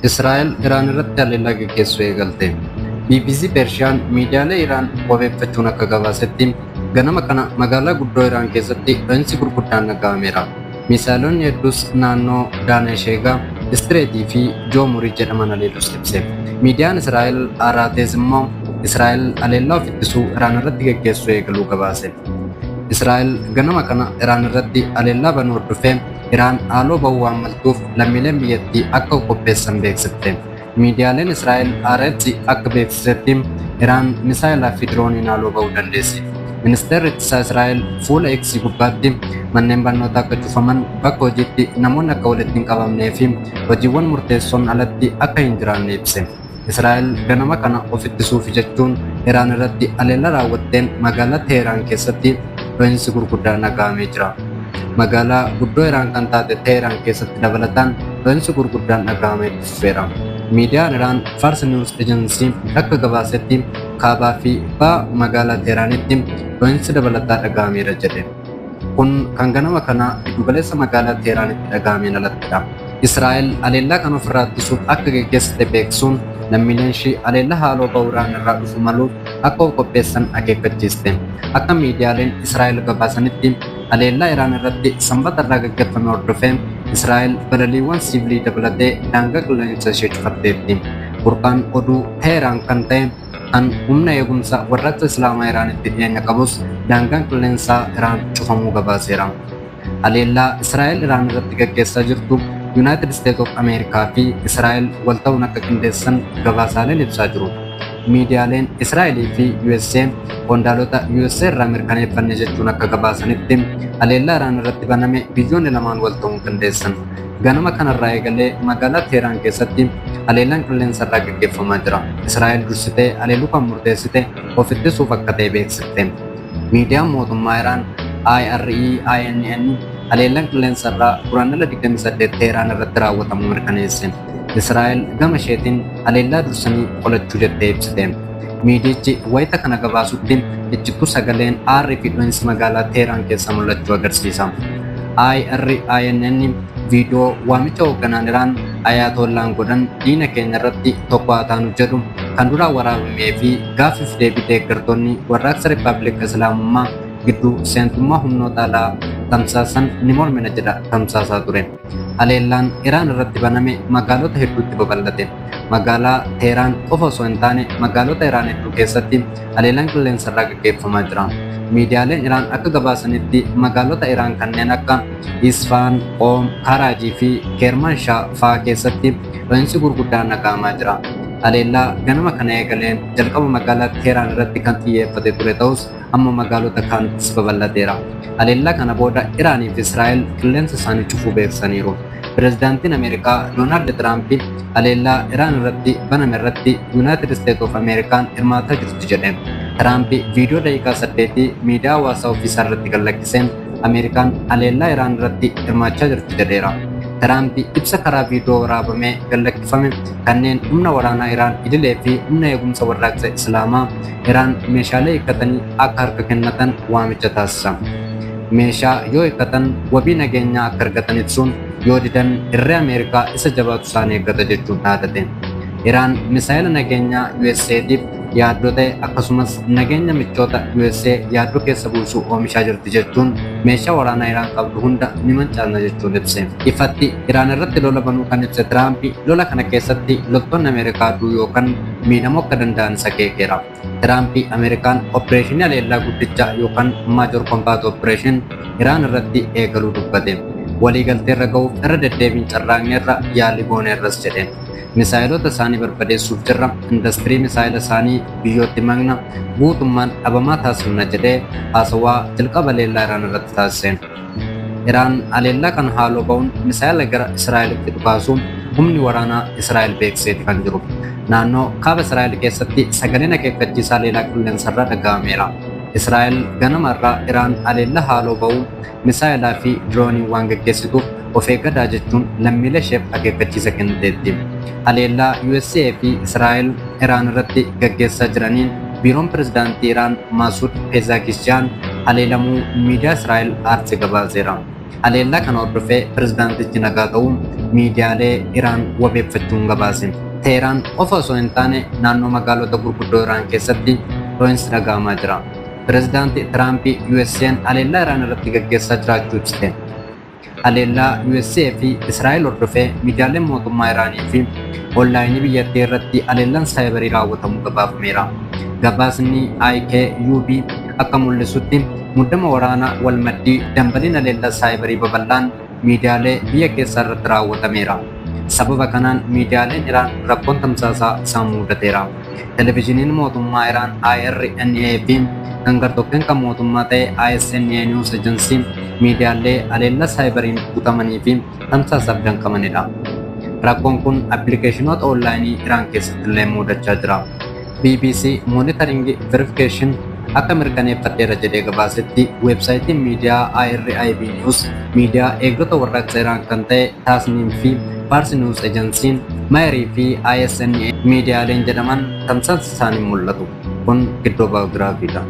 Israa'el Iraan irratti haleellaa gaggeessuu eegalte. BBC Pershiyaan miidiyaalee Iraan wabeeffachuun akka gabaasetti, ganama kana magaalaa guddoo Iraan keessatti dho'insi gurguddaan dhaga'ameera. Misaayilonni hedduus naannoo Daanesheegaa, Istireetii fi Joomurii jedhaman haleeluus ibse. Miidiyaan Israa'el Araateez immoo Israa'el haleellaa of ittisuu Iraan irratti gaggeessuu eegaluu gabaase. Israa'el ganama kana Iraan irratti haleellaa banuu hordofee Iraan haaloo bahuu waan maltuuf lammiileen biyyattii akka of qopheessan beeksifte. Miidiyaaleen Israa'el Haaretz akka beeksisetti Iraan misaayilaa fi dirooniin haaloo bahuu dandeessi. Ministeerri Ittisaa Israa'el fuula X gubbaatti manneen barnootaa akka cufaman, bakka hojiitti namoonni akka walitti hin qabamnee fi hojiiwwan murteessoon alatti akka hin jiraanne ibse. Israa'el ganama kana of ittisuufi jechuun Iraan irratti haleellaa raawwatteen magaalaa Teheraan keessatti dhohinsi gurguddaan dhaga'amee jira. Magaalaa guddoo Iraan kan taate Teheraan keessatti dabalataan dhohinsi gurguddaan dhaga'amee itti fufeera. Miidiyaan Iraan Fars News Agency akka gabaasetti kaabaa fi baha magaalaa Teheraanitti dhohinsi dabalataa dhaga'ameera jedhe. Kun kan ganama kana giddugaleessa magaalaa Teheraanitti dhaga'ameen alattidha. Israa'el haleellaa kan ofirraa ittisuuf akka geggeessite beeksisuun lammiileen ishii haleellaa haaloo ba'uu Iraan irraa dhufu maluuf akka of qopheessan akeekkachiiste. Akka miidiyaaleen Israa'el gabaasanitti haleellaa Iraan irratti Sanbata irraa gaggeeffame hordofee Israa'el balaliiwwan siivilii dabalatee daangaa qilleensa ishee cufatteetti. Burqaan oduu Teheraan kan ta'e kan humna eegumsa warraaqsa Islaamaa Iraanitti dhiyeenya qabus daangaan qilleensaa Iraan cufamuu gabaaseera. Haleellaa Israa'el Iraan irratti gaggeessaa jirtu Yunaayitid Isteet of Ameerikaa fi Israa'el wal ta'uun akka qindeessan gabaasaaleen ibsaa jiru. Miidiyaaleen Israa'elii fi USA qondaalota USA irraa mirkaneeffanne jechuun akka gabaasanitti haleellaa Iraan irratti baname biyyoonni lamaan wal ta'uun qindeessan. Ganama kanarraa eegalee magaalaa Teheraan keessatti haleellaan qilleensarraa gaggeeffamaa jira. Israa'el dursitee haleeluu kan murteessite of ittisuuf akka ta'e beeksifte. Miidiyaan mootummaa Iraan IRINN haleellaan qilleensarraa Guraandhala 28 Teheraan irratti raawwatamuu mirkaneesse. Israa'el gama isheetiin haleellaa dursanii qolachuu jettee ibsite. Miidiyichi wayita kana gabaasutti iccittuu sagaleen aarrii fi dhohinsi magaalaa Teheraan keessa mul'achuu agarsiisa. IRINN viidiyoo waamicha hoogganaan Iraan Ayaatollaan godhan diina keenya irratti tokko haa taanu jedhu kan duraan waraabamee fi gaaffiif deebii deeggartoonni warraaqsa Rippabilika Islaamummaa gidduu seentummaa humnoota alaa tamsaasan ni mormina jedha tamsaasaa ture. Haleellaan Iraan irratti baname magaalota hedduutti babal'ate. Magaalaa Teheraan qofa osoo hin taane magaalota Iraan hedduu keessatti haleellaan qilleensarraa gaggeeffamaa jira. Miidiyaaleen Iraan akka gabaasanitti magaalota Iraan kanneen akka Isfahan, Qom, Karaajii fi Kermanshaah fa'aa keessatti dhohinsi gurguddaan dhaga'amaa jira. Haleellaa ganama kana eegaleen jalqaba magaalaa Teheraan irratti kan xiyyeeffate ture ta'us amma magaalota kaanittis babal'ateera. Haleellaa kana booda Iraanii fi Israa'el qilleensa isaanii cufuu beeksisaniiru. Pirezidaantiin Ameerikaa Doonaald Tiraampi haleellaa Iraan irratti baname irratti Yunaayitid Isteet of Ameerikaan hirmaataa jirti jedhe. Tiraampi viidiyoo daqiiqaa 8 miidiyaa hawaasaa ofiisaa irratti gad lakkiseen Ameerikaan haleellaa Iraan irratti hirmaachaa jirti jedheera. Tiraampi ibsa karaa viidiyoo waraabamee gad lakkifame kanneen humna waraanaa Iraan idilee fi humna eegumsa warraaqsa Islaamaa Iraan meeshaalee hiikkatanii akka harka kennatan waamicha taasisa. Meeshaa yoo hiikkatan wabii nageenyaa akka argatan ibsuun yoo didan irree Ameerikaa isa jabaatu isaan eeggata jechuun dhaadate. Iraan misaa'ela nageenyaa USAtiif yaaddoo ta'e akkasumas nageenya michoota USA yaaddoo keessa buusu oomishaa jirti jechuun meeshaa waraanaa Iraan qabdu hunda ni mancaasna jechuun ibse. Ifatti Iraan irratti lola banuu kan ibse Tiraampi lola kana keessatti loltoonni Ameerikaa du'uu yookan miidhamuu akka danda'anis akeekeera. Tiraampi Ameerikaan oppireeshinii haleellaa guddicha yookan Major Combat Operation Iraan irratti eegaluu dubbate. Waliigalteerra ga'uuf irra deddeebiin carraaqneerra, yaalii gooneerras jedhe. Misaa'eloota isaanii barbadeessuuf jirra, indastirii misaa'ela isaanii biyyootti makna, guutummaan dhabamaa taasifna jedhee haasawaa jalqaba haleellaa Iraan irratti taasiseen. Iraan haleellaa kana haaloo ba'uun misaa'ela gara Israa'elitti dhukaasuu humni waraanaa Israa'el beeksiseeti kan jiru. Naannoo kaaba Israa'el keessatti sagaleen akeekkachiisaa haleelaa qilleensarraa dhaga'ameera. Israa'el ganama irraa Iraan haleellaa haaloo ba'uu misaa'elaa fi dirooniin waan gaggeessituuf of eeggadhaa jechuun lammiilee isheef akeekkachiisa kenniteetti. Haleellaa USA fi Israa'el Iraan irratti gaggeessaa jiraniin biiroon pirezidaantii Iraan Maasuud Pezaakishiyaan haleelamuu miidiyaa Israa'el Aartsi gabaaseera. Haleellaa kana hordofee pirezidaantichi nagaa ta'uu miidiyaalee Iraan wabeeffachuun gabaase. Teheraan qofa osoo hin taane naannoo magaalota gurguddoo Iraan keessatti dho'insi dhaga'amaa jira. Pirezidaanti Tiraamp USA'n haleellaa Iraan irratti gaggeessaa jiraachuu ibsite. Haleellaa USA fi Israa'el hordofee miidiyaaleen mootummaa Iraanii fi onlaayinii biyyattii irratti haleellaan saayibarii raawwatamuu gabaafameera. Gabaasni IKUB akka mul'isutti muddama waraana wal maddii dambaliin haleellaa saayibarii babal'aan miidiyaalee biyya keessaa irratti raawwatameera. Sababa kanaan miidiyaaleen Iraan rakkoon tamsaasaa isaan mudateera. Televizhiniin mootummaa Iraan IRNA fi kan gartokkeen kan mootummaa ta'e ISNA News Agency miidiyaalee haleellaa saayibariin butamanii fi tamsaasaaf danqamanidha. Rakkoon kun appilikeeshinoota onlaayinii Iraan keessatti illee mudachaa jira. BBC Monitoring Verification akka mirkaneeffateera jedhee gabaasetti weebsaayitiin miidiyaa IRIB News, miidiyaa eegdota warraaqsa Iraan kan ta'e Taasniim fi Fars News Agency'n, Mayerii fi ISNA miidiyaaleen jedhaman tamsaasni isaanii mul'atu. Kun giddoo baayogiraafiidha.